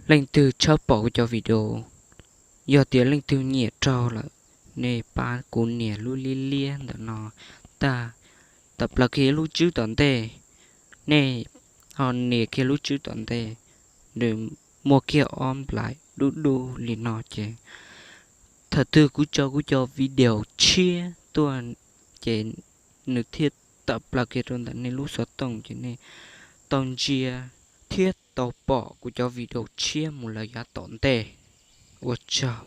Leej twg tshawb pom kuv cov video, yog tias leej twg nyiam raug lawm, nej pab kuv nias lub liab liab ntawm no tag, tawm plaws kiag lub tswb tom ntej. Nej ho nias kiag lub tswb tom ntej, nws muaj kiag ob nplais dub dub li no ces thaum twg kuv tso kuv cov video tshiab tuaj ces nws thiaj tawm plaws kiag rau ntawm nej lub xov tooj ces nej tau ntsia thiab tau pom kuv cov video tshiab mus lawm yav tom ntej. Ua tsaug.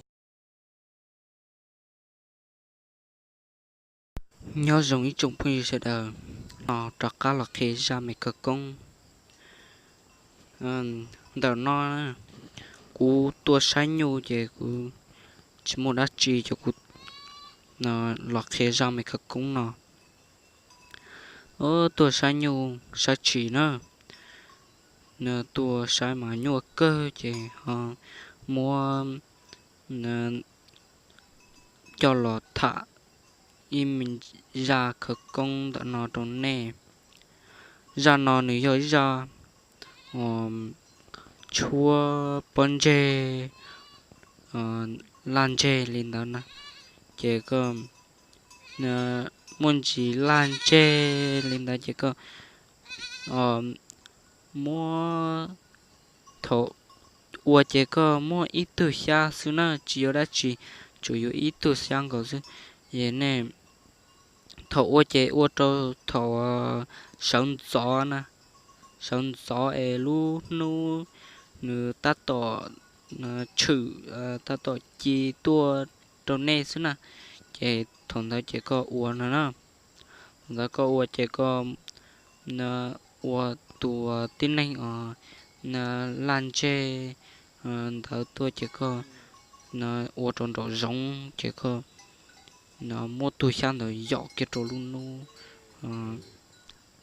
Nyob zoo ib tsoom phooj ywg sawv daws, no rov qab los qhia zaj me khawv koob ntawm no. Kuv tuaj saib nyuj ces kuv tsis muaj dab tsi ces kuv los qhia zaj me khawv koob no. Tuaj saib nyuj saib tshis na, tuaj saib mas nyuaj kawg ces ho muab coj los tham ib me zaj khawv koob ntawm no rau nej. Zaj no nws yog ib zaj tshuab pob ntseg, laj ntseg li ntawd na, ces koj muaj ntsis laj ntseg li ntawd ces koj muab, thaum ua ces koj muab ib tug xyab xwb na, tsis yuav dab tsi, tsuas yuav ib tug xyab nkaus xwb. Es nej thaum ua ces ua rau thaum sawv ntxov na, sawv ntxov es lub hnub nws tab tom tshwm, tab tom ci tuaj rau nej xwb na, ces thaum ntawd ces koj ua no na. Thaum ntawd koj ua ces koj ua tus tib neeg os, laj ntseg ntawd tuaj ces koj ua rau nraum zoov ces koj muab tus xyab ntawd yom kiag rau lub hnub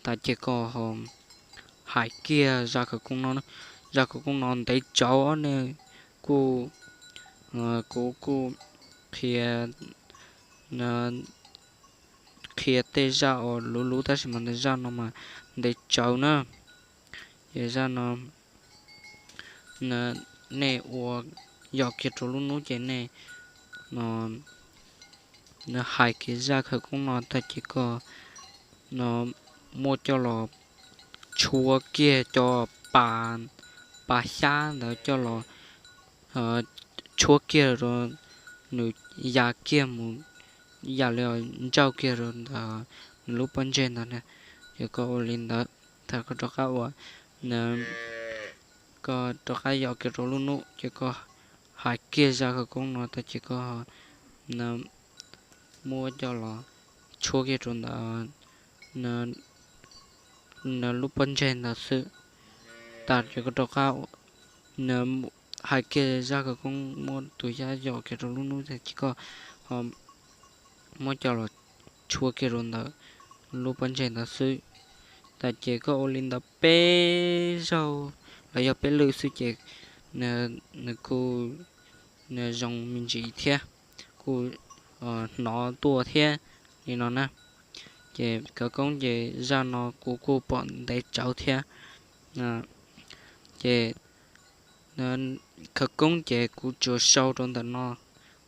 tas ces koj ho hais kiag zaj khawv koob no. Zaj khawv koob no ntev tsawv, nej kuj, kuv kuj qhia, qhia tej zaj uas luv luv tab sis mas ntawm zaj no mas ntev tsawv na. Ces zaj no nej ua yom kiag rau lub hnub ces nej hais kiag zaj khawv koob no tag ces koj muab coj los tshuab kiag cov pas, pas xyab ntawd coj los tshuab kiag rau, nws ya kiag mus, yam li ntsauj kiag rau ntawm nws lub pob ntseg ntawd na. Ces koj ua li ntawd, thaum koj rov qab ua, koj rov qab yom kiag rau lub hnub ces koj hais kiag zaj khawv koob no tag ces koj muab coj los tshuab kiag rau ntawm nws lub pob ntseg ntawd xwb. Tas ces koj rov qab hais kiag zaj khawv koob muab tus xyab yom kiag rau lub hnub tag ces koj ho muab coj los tshuab kiag rau ntawm lub pob ntseg ntawd xwb. Tas ces koj ua li ntawd peb zaug los yog peb lwm xwb ces nws kuj zoo me ntsis thiab, kuj hnov tuaj thiab li no na. Ces khawv koob ces zaj no kuv kuj pom ntev tsawv thiab. Ces khawv koob ces kuv tsuas sau rau ntawm no,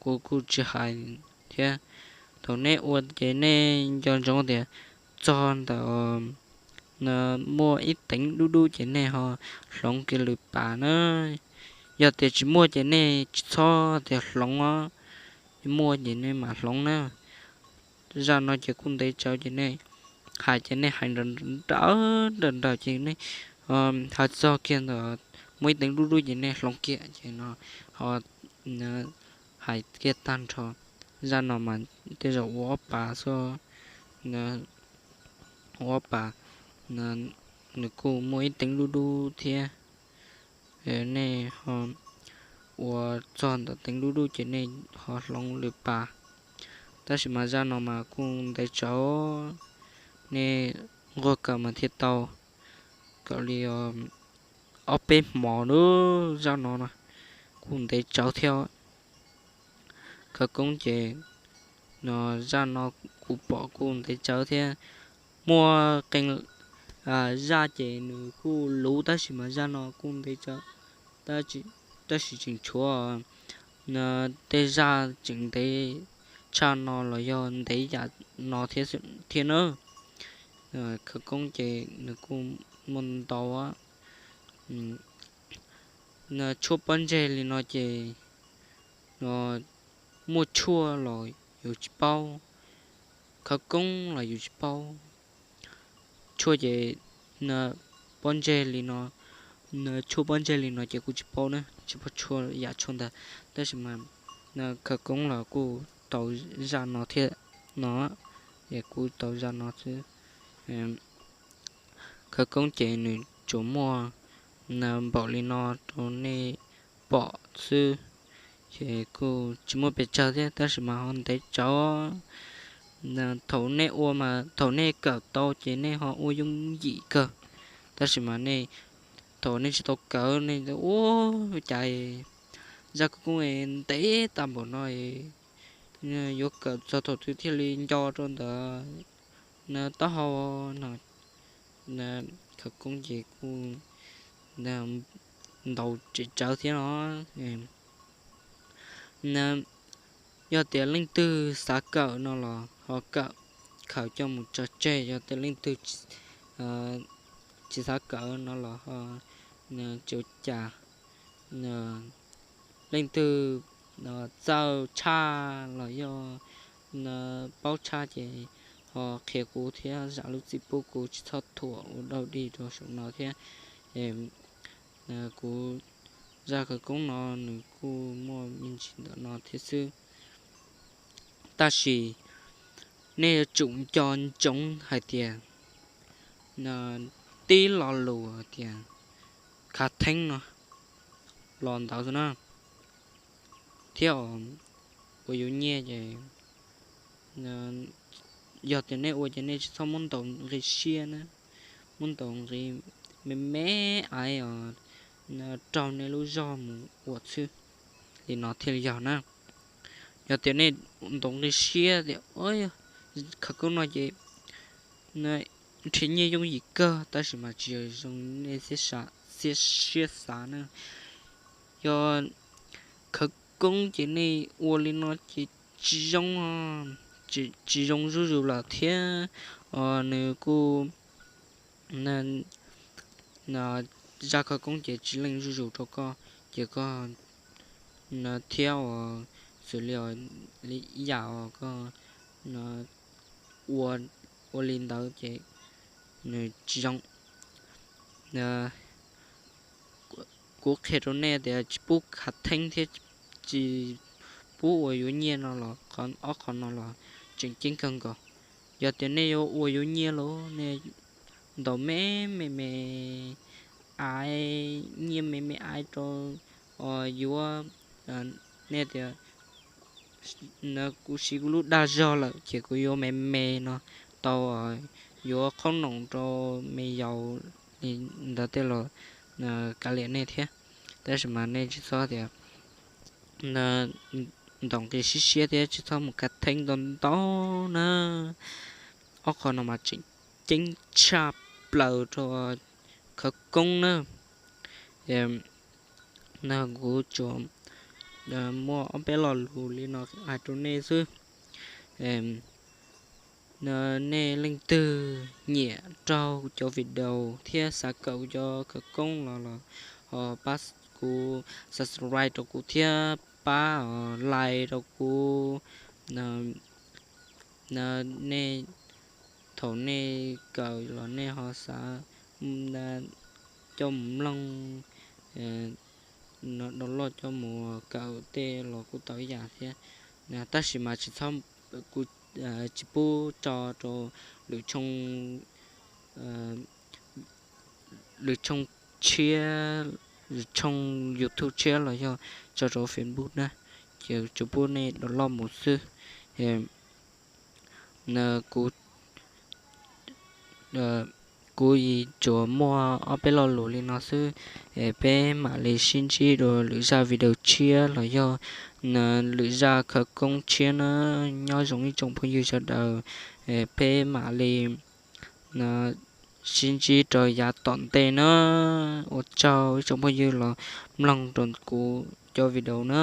kuv kuj tsis hais thiab. Thaum nej ua ces nej nco ntsoov tias txog ntawm muaj ib teev dub dub ces nej ho hloov kiag lwm pas na. Yog tias tsis muaj ces nej tsis txhob tias hloov os, muaj ces nej mam hloov na. Zaj no ces kuj ntev tsawv ces nej hais ces nej hais nrawm nrawm nrawm nrawm ces nej hais txog kiag ntawm muaj ib teev dub dub ces nej hloov kiag ces no ho hais kiag tag nrho. Zaj no mas tej zaum ua ob pas xwb, ua ob pas, nws kuj muaj ib teev dub dub thiab. Nej ho ua txog ntawm teev dub dub ces nej ho hloov lwm pas. Tab sis mas zaj no mas kuj ntev tsawv, nej nquag kawm mas thiaj tau, kawm li ob peb hmos lub zaj no na, kuj ntev tsawv thiab. Khawv koob ces no zaj no kuv pom kuj ntev tsawv thiab. Muaj qee zaj ces nws kuj luv tab sis mas zaj no kuj ntev tsawv, tab sis tab sis tseem tshuav tej zaj tseem ntev tshaj no los yog ntev yam no thiab nawb. Khawv koob ces nws kuj muaj ntau. Tshuaj pob ntseg li no ces muaj tshuaj los yus tsis paub, khawv koob los yus tsis paub. Tshuaj ces pob ntseg li no, tshuaj pob ntseg li no ces kuj tsis paub na, tsis paub tshuaj yam tshuaj ntawd. Tab sis mas khawv koob los kuj tau zaj no thiab no, es kuj tau zaj no xwb. Khawv koob ces nws tsuas muaj npaum li no rau nej pom xwb, ces kuj tsis muaj pes tsawg thiab tab sis mas ho ntev tsawv. Thaum nej ua mas thaum nej kawm tau ces nej ho ua yooj yim kawg, tab sis mas nej thaum nej tsis tau kawm nej ua cas zaj khawv koob ntev tag npaum no, yuav kawm txog thaum twg thiaj li nco rau ntawm taub hau no. Khawv koob ces kuj ntau tsawv thiab no. Yog tias leej twg xav kawm no los ho kawm, khaws coj mus tso tseg. Yog tias leej twg tsis xav kawm no los ho tsis ua cas. Leej twg txawj tshaj los yog paub tshaj ces ho qhia kuv thiab zam lub txim pub kuv tsis txhob thuam ua dog dig rau saum no thiab. Kuv zaj khawv koob no nws kuj muaj me ntsis ntawm no thiab xwb. Tab sis nej yuav tsum nco ntsoov hais tias tib lo lus hais tias khav theeb no los ntawd xwb na, thiab ua yuav nyiaj ces yog tias nej ua ces nej tsis txhob muab ntaus nqi siab na, muab ntaus nqi me me aiv os, raug nej lub zog mus ua xwb, li no thiaj li yog na. Yog tias nej ntaus nqi siab tias khawv koob no ces nrhiav nyiaj yooj yim kawg tab sis mas tsis yog zoo nej siab xav na. Yog khawv koob ces nej ua li no ces tsis zoo, tsis zoo zuj zus lawm thiab. Nws kuj, zaj khawv koob ces tsis leej zuj zus rau koj, ces koj thiab uas xws li ib yam uas koj ua li ntawd ces nws tsis zoo. Kuv qhia rau nej tias tsis pub khav theeb thiab tsis pub ua yuav nyiaj no los ob qho no los tseem ceeb kawg nkaus. Yog tias nej yuav ua yuav nyiaj los nej ntaus me me me aiv, nyiaj me me aiv rau yuav, nej tias kuv siv kuv lub dag zog lawm ces kuv yuav me me no tau, yuav qhob noom rau me yaus li ntawd tej los kav liam nej thiab. Tab sis mas nej tsis txhob tias ntaus nqi siab siab thiab tsis txhob mus khav theeb ntau ntau na. Ob qho no mas tseem ceeb tshaj plaws rau khawv koob na. Kuv tsuas muaj ob peb lo lus li no hais rau nej xwb. Nej leej twg nyiam raug cov video thiab xav kawm cov khawv koob los los ho pab kuv subscribe rau kuv thiab pab like rau kuv. Nej thaum nej kawm los nej ho xav coj mus mloog, download coj mus kawm tej los kuj tau ib yam thiab. Tab sis mas tsis txhob, kuv tsis pub tso rau lwm tshooj, lwm tshooj tshiab, tshooj YouTube tshiab los yog tso rau Facebook na, ces tsuas pub nej download mus xwb. Kuv kuv tsuas muaj ob peb lo lus li no xwb, peb mam li sib ntsib dua lwm zaj video tshiab los yog lwm zaj khawv koob tshiab na. Nyob zoo ib tsoom phooj ywg sawv daws, peb mam li Sib ntsib rau yav tom ntej na. Ua tsaug ib tsoom phooj ywg los mloog rau kuv cov video na.